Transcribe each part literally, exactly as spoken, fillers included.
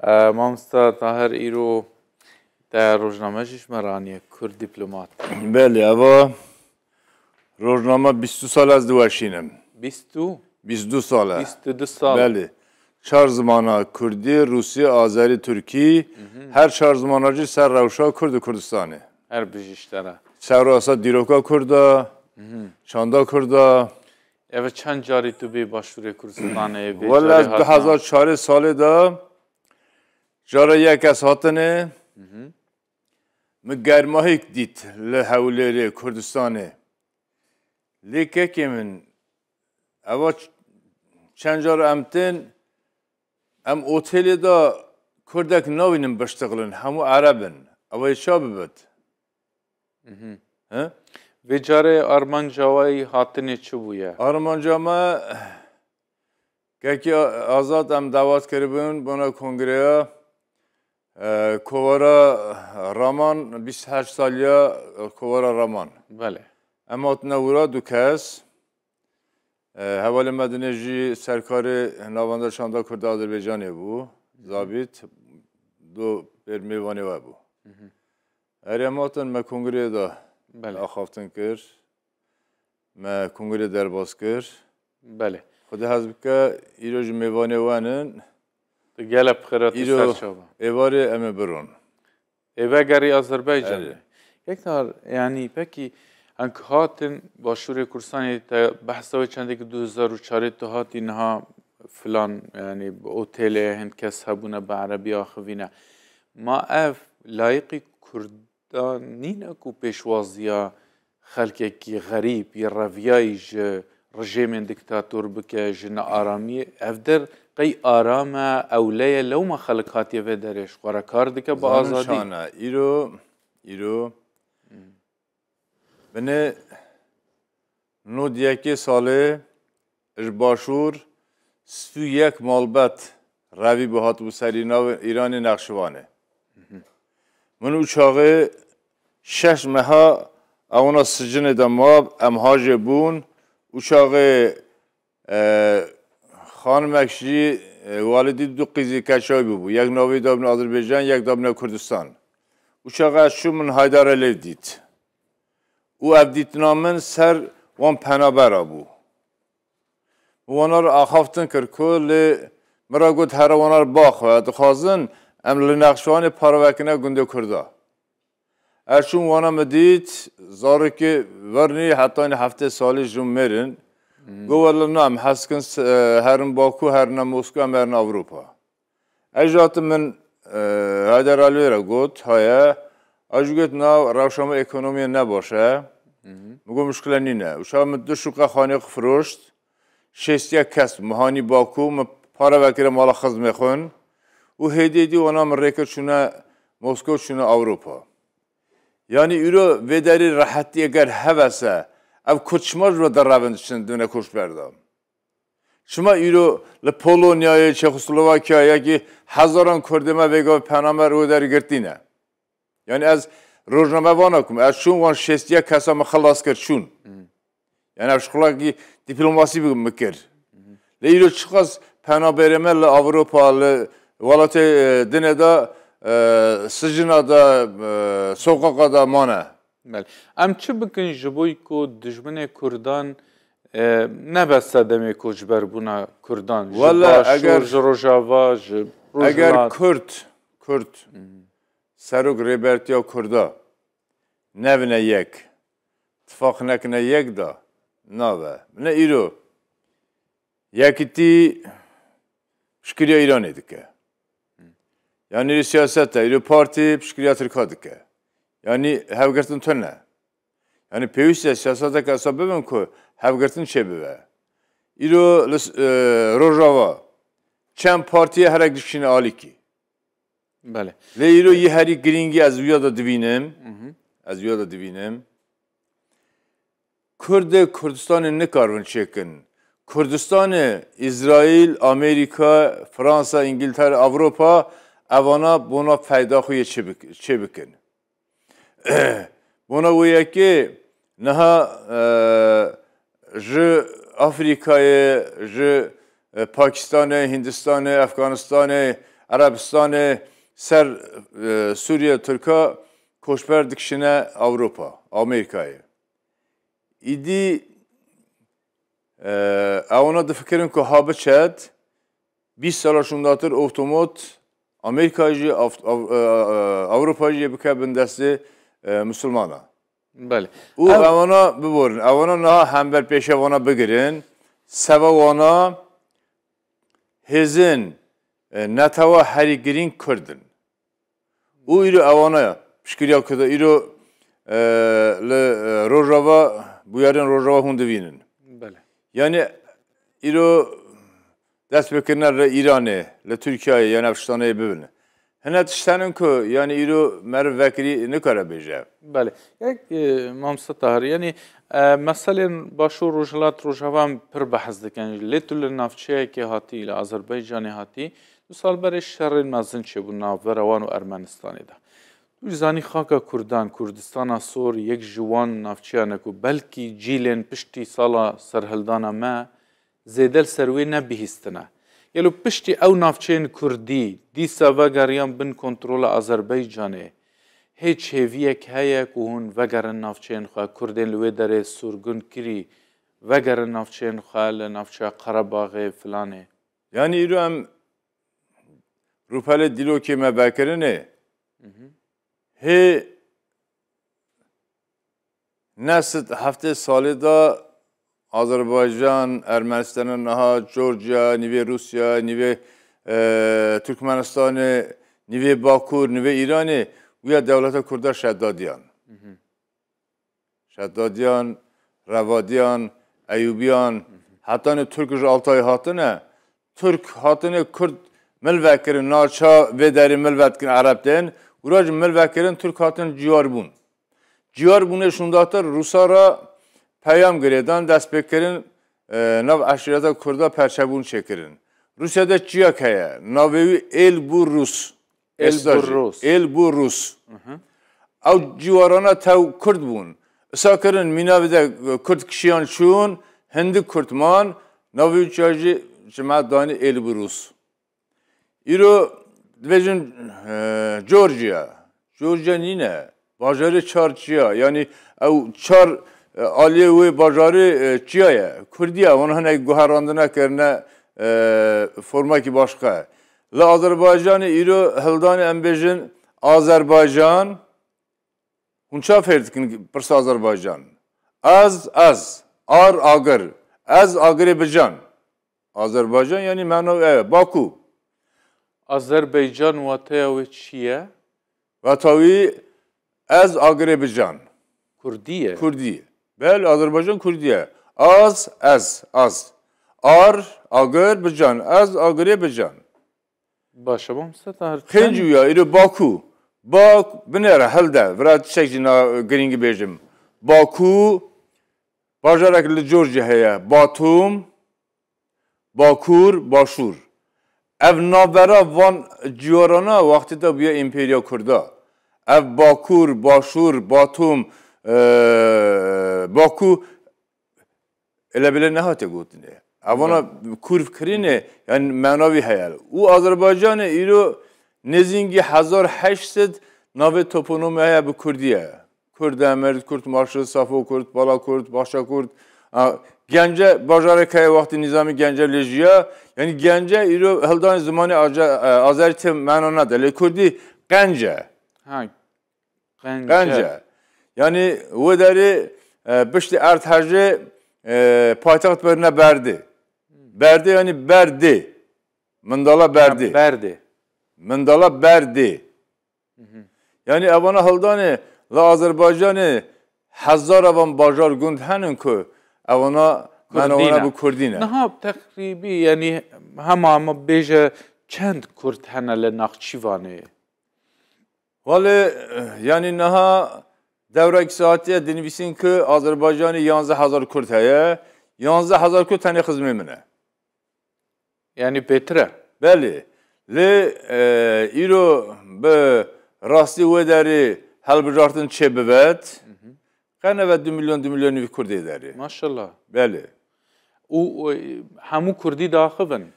E, Mamosta Tahir, îro te rojname jî ji me re aniye, Kurd Diplomat. Belê, eva rojname bîst û du sal ez diweşînim. Bîst û? Bîst û du sal e. Bîst û du sal. Belê. Çar zimana Kurdî, Rûsî, Azerî, Tirkî, her çar zimana jî ser rewşa Kurd û Kurdistanê. Her bijî ji te re. Ser rasa dîroka Kurda, çanda Kurda. Eve çend carî tu bê Başûrê Kurdistanê, vê Wele carê ez hatina? Du hezar çarê salê de cara yek ez hatine, min germahîk dît li Hewlêrê Kurdistanê. Lê kekê min, eva ç-, çend car em tên, em otelê de Kurdek nabînin biştixilin, hemû Ereb in. Ewa yê ça bibit? He? Vê carê armanca we yî hatinê çi bûye? Armanca me, kekî Azad em dawet kiribûn bona kongreya, e, kovara Raman, bîst heşt saliya, e, kovara Raman. Belê. Em hatine wira du kes. E, hevalê me dinê jî serkarê Navenda Çanda Kurda Azerbaycanê bû. Zabît, du pêr mêvanê we bû. Erê em hatin, me kongreyê de Belê. axaftin kir. Me kongrê derbas kir. Belê. Xwedê hez bike, îro jî mêvanê we nin. Tu gelek bi xêr hatî Îro ser çava. êvarê em ê biron. Ê vegerî Azerbaycanê. Erê. Yek nar, yanî pekî em ku hatin Başûrê Kurdistanê, te behsa wê çendê ki du hezar û çarê tu hatî niha filan, yanî bi otelê hin kes hebûne bi erebî axivîne. Ma ev layiqî Kurdan nîne ku pêşwaziya xelkekî xerîb, yê reviyayî ji rejêmên diktator bike, ji nearamiyê? Ev der qey aram e, ewle ye, lewma xelk hatiye vê derê, ji xwe re kar dike bi Zanin azadî. Çana, îro, îro, binê nod yekê salê ji Başûr sî û yek malbet revî bû, hatibû serî navê Îranê Nexşivanê. Min û çaxê şeş meha ewna sicinê de mab, em hajê bûn. Û çaxê, e, xanimek jî, e, walidî du qîzî keçay bûbû. Yek navê dabûne Azerbaycan, yek dabûne Kurdistan. Û çaxê ez çûm, min Haydar Elêv dît. Û ev dîtina min ser wan penabera bû. Min wana re axaftin kir ku lê min re got, here wana re baxwe, dixwazin em li Nexşivanê paravekine gundê Kurda. Ez çûm wana, min dît zarokê vernî hetanî heftê salî ji min mêr in. Got, wele na, em hez dikin s-, e, herin Bakû, herine Moskwa, em herin Ewropa. Ez jî hatim, min, e, Heyder Aliyê re got, haye. Ez jî got, na, rewşa me ekonomiyê ne baş e. Min got, muşkile nîne. Û şa min du şûqe xaniyê xwe firoşt. Şêst yek kes, min hanî Bakû, min pare vekire mala xizmê xwe. Û hêdî hêdî wana min rê kir çûne Moskow, çûne Ewropa. Yanî îro vê derê rehetî eger hebe se, ev Kurd çima ji we derevin diçin dibine koçber de? Çima îro li Polonyayê, Çexoslovakyayê yekî hezaran Kurdê me vêga pename wê derê girtî ne? Yanî ez rojnamevana kum, ez çûm wan şêst yek kesa min xelas kir çûn. Yanî ev şixulekî dîplomasî bi min kir. Lê îro çiqas penabêrê me li Ewropa, li welatê, e, dinê de, e, sicina de, e, soqaqa de mane. Belê. Em çi bikin ji bo ku dijminê Kurdan, e, nebe sedemê koçberbûna Kurdan? Ji Wele Başûr, eger, ji Rojava, ji eger Rojhilat. Kurd, Kurd, serok rêbertiya Kurda nebine yek, tifaq nekine yek de, nabe. Bine îro Yekîtî piştgiriya Îranê dike. Yanî siyaseta îro partî piştgiriya Tirka dike. Yanî hevgirtin tune. Yanî pêwîst e siyaseteke esa bibin ku hevgirtin çêbibe. Îro li s-, e, Rojava çend partiyê herek dişîne alîkî. Belê. Lê îro yê herî girîngî ez wiya de dibînim. Hı hı. Ez wiya de dibînim. Kurdê Kurdistanê nikaribin çêkin. Kurdistanê, Îsraîl, Amerîka, Fransa, Îngiltere, Ewropa, evana bona feyda xwe yê çê bik-, çê bikin. Bona wê yekê niha, e, ji Afrîkayê, ji, e, Pakistanê, Hindistanê, Efganistanê, Erebistanê ser, e, Sûriye Tirka koçber dikişine Ewropa, Amerîkayê. Îdî, e, ewana difikirin ku ha biçet, bîst sala şûndatir otomot Amerîka jî, Af-, Av-, e, e, Ewropa jî bike bin destê, e, Musulmana. Belê. Û Ev ewana biborin, ewana niha hember pêşe wana bigirin, seva wana hêzin, e, netewa herî girîng Kurd in. Û îro ewana ya, piştgiriya Kurda îro, e, li, e, Rojava, bûyerên Rojava hûn divînin. Belê. Yanî îro dest pê kirine li Îranê, li Tirkiyeyê, yanî ev tiştanê bibin. Hine tişt henin ku, yanî îro meriv vekirî nikare bêje. Belê. Yek, e, Mamoste Tahir, yanî, e, meselên Başûr, Rojhilat, Rojava em pir behs dikin. Lê tu li navçeyekê hatî, li Azerbaycanê hatî, du sal berê şerên mezin çêbû navbera wan û Ermenistanê de. Tu jî zanî xaka Kurdan, Kurdistana Sor, yek ji wan navçeyan e ku belkî cîlên piştî sala serhildana me zêde li ser wê nebihîstine. Gelo piştî ew navçeyên Kurdî dîsa vegeriyan bin kontrola Azerbaycanê, hêç hêviyek heye ku hûn vegerin navçeyên xwe, Kurdên li wê derê surgun kirî, vegerin navçeyên xwe li navçeya Qerebaxê filanê? Yanî îro em rûpelê dîrokê me vekirinê, hê ne sed heftê salê de Azerbaycan, Ermenistana niha, Georgia, nîvê Rûsya, nîvê, e, Turkmenistanê, nîvê Bakur, nîvê Îranê, wîya dewleta Kurda şedadiyan. Şedadiyan, Revadiyan, Eyûbiyan, hetanî Turk ji Altayê hatine. Turk hatine Kurd mil vekirin, naça vê derê mil vedikin Ereb tên. Wira jî mil vekirin Turk hatin ciyar bûn. Ciyar bûnê şûndatir Rûsa re peyam girêdan, dest pê kirin, e, nav eşîreta Kurda perçebûn çêkirin. Rûsya de çiyek heye, navê wî Êl bû Rûs. Êl bû Rûs. Êl bû Rûs. Ew ciwarana tew Kurd bûn. Isa kirin mîna vê de Kurd kişiyan çûn, hindik Kurd man, navê wî çiya jî ji me danî Êl bû Rûs. Îro dibêjin, e, Georgia. Georgia nîne. Bajarê çar çiya. Yanî ew çar, e, aliyê wê bajarê, e, çiya ye. Kurdî ye. Wan hinek guherandine kirine, e, formakî başqa. Li Azerbaycanê îro hildanê em bêjin Azerbaycan. Hûn ça fêr dikin pirsa Azerbaycan? Ez, ez. Ar, agir. Ez agirê bican. Azerbaycan yanî mena wî ev e. Baku. Azerbaycan wateya wê çi ye? Wata wî ez agirê bican. Kurdî ye. Kurdî ye. Bel, Azerbaycan Kurdî ye. Az, ez, az. Ar, agir, bican. Ez agirê bican. Baş e, mamoste Tahir. Qêncî wî ya, îro Baku. Bak, binêre, hilde. Vira tiştek jî na girîngî bêjim. Baku, bajarek li Georgia heye. Batum, Bakur, Başûr. Ev navbera van ciwarana wextê de bûye împeriya Kurda. Ev Bakur, Başûr, Batum, e, Baku, ele bile nehate gotinê. Evana kurv kirîne, yani mena wî heye. Û Azerbaycanê îro nêzîngî hezar heşt sed navê toponomî heye bi kurdî ye. Kurd Emir, Kurd Maşil, Safo Kurd, Bala Kurd, Başa Kurd. A, Gence, bajarek heye wextê Nîzamî Gence lê jiya. Yani Gence îro hildanê zimanê Ace-, e, Azerî tê mena nade. Lê kurdî Qence. Ha, Qence. Qence. Yani wê derê, e, piştî Erdhejê, e, paytext birine Berdê. Berdê yani Berdê. Mindala Berdê. Ha, Berdê. Mindala Berdê. Yani evana hildanê li Azerbaycanê hezar evan bajar gund henin ku evana mena wana bi kurdî ne. Niha teqrîbî yani hema hema bêje çend kurd hene li Naxçîvanê? Wale, yani niha dewrek saetiye dinivîsin ku Azerbaycanê yanzdeh hezar kurd heye. Yanzdeh hezar kurd tenê xizmê min e. Yani bêtir e? Belê. Lê, e, îro bi rastî wê derê helbijartin çê bivet, qe nebe du milyon, du milyon nîv kurdê derê. Maşallah. Belê. Û, û, hemû kurdî diaxivin?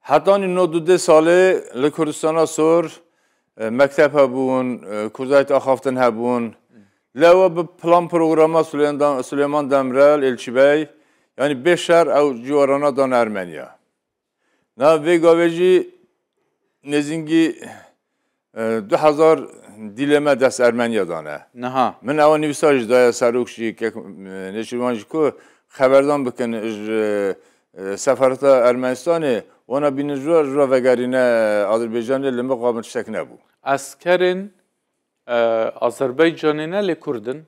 Hetanî nod û dê salê li Kurdistana Sor, e, mekteb hebûn, e, Kurdayet axaftin hebûn. Lê ew bi plan programa Suleyman Dem-, Suleyman Demirel, Elçî Bey, yanî bê şer ew ciwarana dan Ermeniya. Na vê gavê jî nêzîngî, e, du hezar dîlê me dest Ermeniya dane. Niha. Min ewa nivîsa jî daye serok jî, kek, e, Nêçîrvan jî ku xeberdan bikin ji, e, sefareta Ermenistanê, wana bînin ji we, ji we vegerîne Azerbaycanê, li mixabin tiştek nebû. Eskerên, e, Azerbaycanê ne lê Kurd in?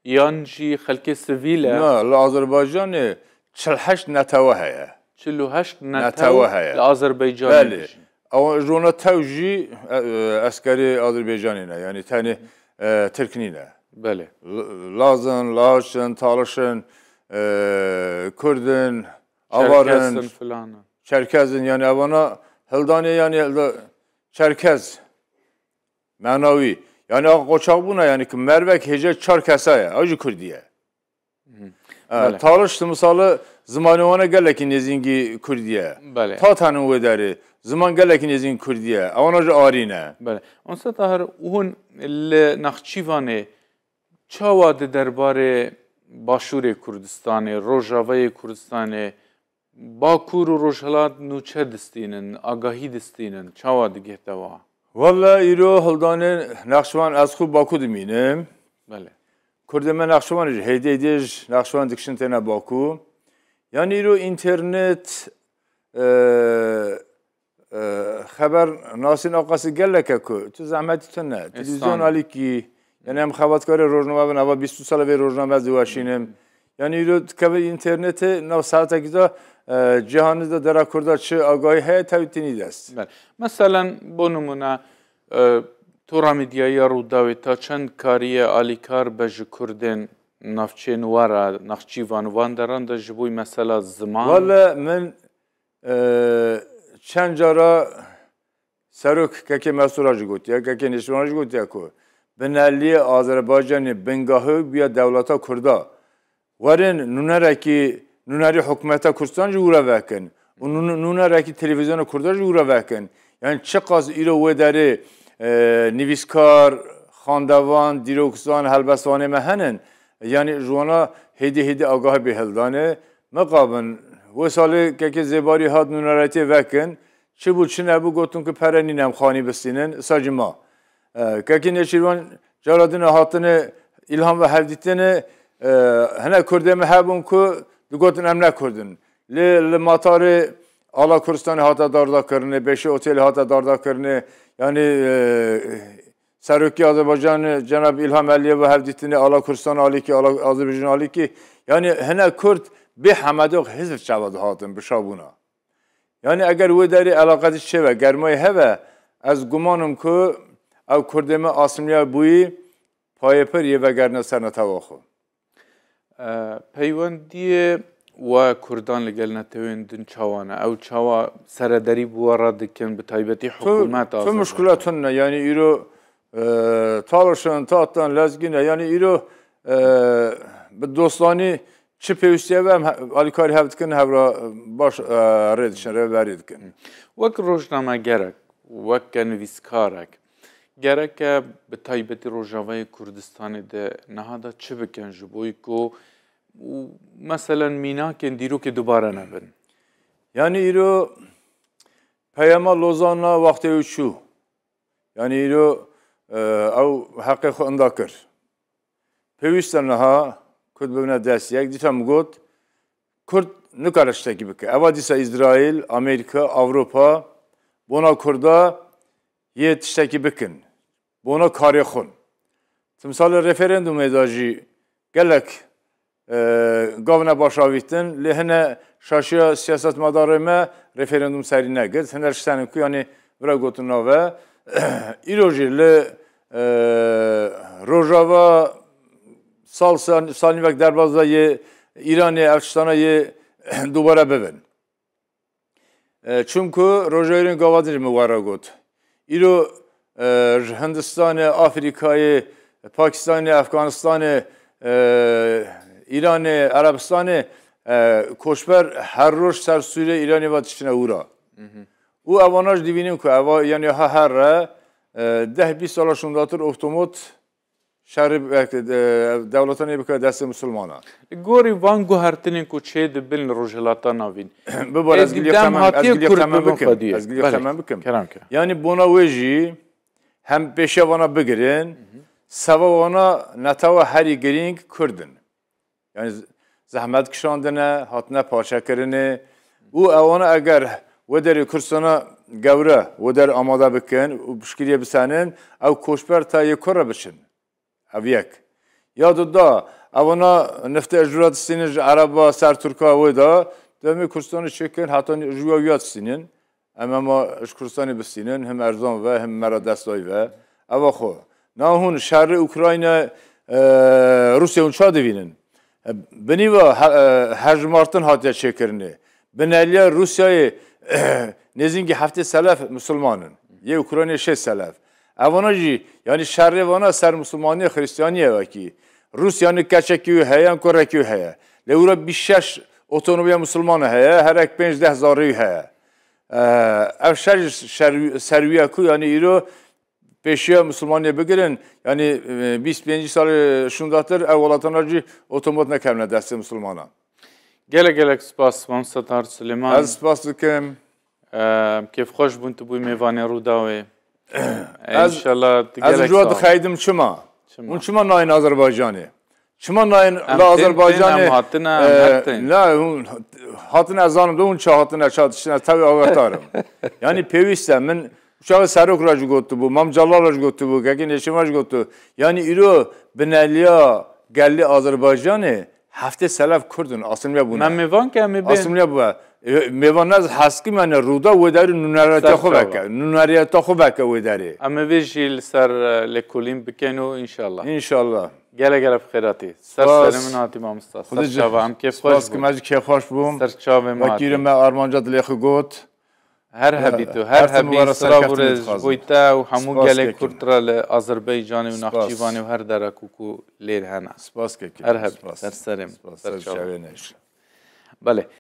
Yan jî xelkê sivîl e? Na, li Azerbaycanê çil heşt netewe heye. Çil û heşt netew Netewe heye. Li Azerbaycanê Belê. dijîn. Ew ji wana tew jî, e, e, eskerê Azerbaycanê ne. Yanî tenê, e, Tirk nîne. Belê. L-, Laz in, Laç in, Taliş in, e, Kurd in, Avar in, Çerkez in filan in. Çerkez in. Yanî evana hildanê yanî hilda-, Çerkez. Mena wî. Yanî a qoçaqbûna, yanî ki mervek hêja çar kesa ye. Ew jî Kurdî ye. Hı. E, Belê. Taliş, misali, zimanê wan e gelekî nêzîngî Kurdî ye. Belê. Tat henin wê derê. Ziman gelekî nêzîng Kurdî ye. Ewana jî arî ne. Belê. Onse Tahir, hûn li Nexçîvanê çawa di derbarê Başûrê Kurdistanê, Rojavayê Kurdistanê, Bakur û Rojhilat nûçe distînin, agahî distînin, çawa digihte wa? Welle îro hildanê Nexşivan, ez xwe Baku dimînim. Belê. Kurdê me Nexşivan jî hêdî hêdî ji Nexşivan dikişin têne Baku. Yanî îro înternet, e, e, xeber nasîn aqasî gelek e ku tu zehmetî tune. Televîzyon alîkî, yanî em xebatkarê rojname bin, eva bîst û sal e vê rojname ez diweşînim. Yanî îro dikeve înternetê, nav saetekî de, e, cîhanê de dera Kurda çi agahî heye, tevî tînî dest. Belê. Meselen, bo nimûne, e, tora medyayî ya Rûdawê ta çend kariye alîkar be ji Kurdên navçeyên we re, Nexçîvan, van deran de ji bo mesela ziman? Welle min, e, çend cara Serok Kekê Mesûra jî gotiye, Kekê Nêçîrvan jî gotiye ku bineliyê Azerbaycanê bingahê bûye dewleta Kurda. Werin nûnerekî, nûnerî hikûmeta Kurdistan jî wira vekin û nû-, nûnerekî televîzyona Kurda jî wira vekin. Yanî çiqas îro wê derê, e, nivîskar, xandevan, dîrokzan, helbestvanê me henin, yanî ji wana hêdî hêdî agahî bê hildanê. Mixabin, wê salê Kekê Zêbarî hat nûneretiyê vekin, çi bû çi nebû, gotin ku pere nîne em xanî bistînin, îsa jî ma. E, Kekê Nêçîrvan cara din hatine Îlham ve hevdîtinê, e, hinek Kurdê me hebûn ku digotin em ne Kurd in. Lê li matarê ala Kurdistanê hate dardakirinê, beşê otêlê hate dardakirinê, yanî, e, Serokê Azerbaycanê Cenab Îlham Eliyev ve hevdîtinê ala Kurdistan alîkî, ala Azerbaycan alîkî. Yanî hinek Kurd bê hemedok hizb çava dihatin bi şabûna. Yanî eger wê derê eleqetî çêbe, germayî hebe, ez guman im ku ew Kurdê me asimlîya bûyî payê pir yê vegerine ser netewa xwe. E, peywendiyê we Kurdan li gel netewên din çawa ne? Ew çawa serederî bi we re dikin, bi taybetî Tu, hikûmet tu Azerbaycan? Muşkila tune, yanî îro, e, Taliş in, Tat in, Lezgî ne, yanî îro, e, bi dostanî çi pêwîstî hebe em he-, alîkarî hev dikin, hev re baş, e, rê diçin, rêveberî dikin. Wek rojnamegerek, wek nivîskarek, gereke bi taybetî Rojavayê Kurdistanê de niha de çi bikin ji bo ku û meselen mînakên dîrokê dubare nebin? Yanî îro peyama Lozana wextê wî çû. Yanî îro, e, ew heqê xwe inda kir. Pêwîst e niha Kurd bibine dest yek. Dîsa min got, Kurd nikare tiştekî bike. Eva dîsa Îsraîl, Amerîka, Ewropa bona Kurda yê tiştekî bikin. Bona karê xwe. Timsalê referandumê de jî gelek, e, gavine baş avîtin, lê hine şaşiya siyasetmedarê me referandum serî negirt. Hine tiştenin ku yanî vira gotin nave. Îro jî li, e, Rojava sal, sal, salnîvek derbas de yê Îranê ev tiştana yê dubare bibin. E, çimku rojayîrên gava din jî min we re got. Îro, e, ji Hindistanê, Afrîkayê, Pakistanê, Efganistanê, e, Îranê, Erebistanê, e, koçber her roj ser Sûriyê, Îranê ve diçine wira. Mhm. Û evana jî divînin ku eva, yanî ha here, e, deh bîst sala şûndatir otomot şerî, e, dewletanê bike destê misilmana. Li gorî van guhertinên ku çê dibin li Rojhilata Navîn. Bibore, ez Êzgî gilî dem xemen, ez hatiye gilî Kurd xemen bibin bikim. xwediyê. Ez gilî Belê, xemen bikim. Kerem ke. Yanî bona wê jî hem pêşiya vana bigirin, seva wana netewa herî girîng Kurd in. Yani z-, zehmet kişandine, hatine parçekirinê û ewana eger wê derê Kurdistana gewre wê derê amade bikin û piştgiriyê bisenin, ew koçber ta yê kure biçin. Ev yek. Ya du da, ewana nifte ji dûra distînin ji Ereba ser Tirka wê da, demê Kurdistanê çêkin, heta ji wê ya distînin. Em hema ji Kurdistanê bistînin, him erzan ve, him me re dest dayî ve. Eva xwe. Na hûn şerê Ukrayna, e, Rûsya hûn ça divînin? E, binî ve he-, e, hejmartin hatiye çêkirinê. Bineliya Rûsyayê nêzînkî heftê selef misilman in. Yê Ukraynayê şêst selef. Evana jî, yanî şerê vana ser misilmaniyê, xiristiyaniyê wekî. Rûsya ni keçekî wî heye, yan kurekî wî heye. Lê wira bîst şeş otonomiya misilmana heye, herek pênc deh zarê wî heye. Ev şer jî şer-, serwiya ku, yanî îro pêşiya misilmaniyê bigirin, yanî, e, bîst pêncî salê şûndatir ev welatana jî otomat nekevne destê misilmanan. Gelek gelek spas, Mamoste Tahir Silêman. Ez spas dikim. E, kêfxweş bûn tu bûyî mêvanê Rûdawê. E, Ez, înşallah tu ez gelek ji we sax. dixeydim çima? Çima? Hûn çima nayên Azerbaycanê? Çima nayên Em li tên, tên, Azerbaycanê, em hatine, em e, her tên. Na, hûn hatine, ez zanim de hûn ça hatine, ça tiştine, tevî agahdar im. Yanî pêwîst e, min çaxê Serok re jî gotibû, Mam Celal re jî gotibû, Kekê Nêçîrvan jî gotibû. Yanî îro bineliya gelê Azerbaycanê heftê selef Kurd in, asimile bûne. Me mêvan ke em ê bê. Asimile bûye. E, mêvan ne, ez hez kim, yanî Rûda wê derê nûneriyeta Ser xwe çava. veke. Nûneriyeta xwe veke wê derê. Em ê vê jî li ser, e, lêkolîn bikin û înşallah. Înşallah. Gele gele bi xêratî. Ser Spas. serê min hatî mamosta. Ser Xwedê ce-, çava. Em kêfxweş spas bûn. Kim, ez jî kêfxweş bûm. Ser çavê me Wekî hatî. me armanca dilê xwe got. Her hebî tu, her Her tim hebî were silav serkeftinê û rêz ji dixwazim. bo te û hemû Spas gelê kekim. Kurd re li Azerbaycanê û Spas. Naxçîvanê û her dera ku, ku lê hene. Spas kekim. Her hebî, Spas. ser serê min, Spas. ser Ser çavê çavê min. neşe. Belê.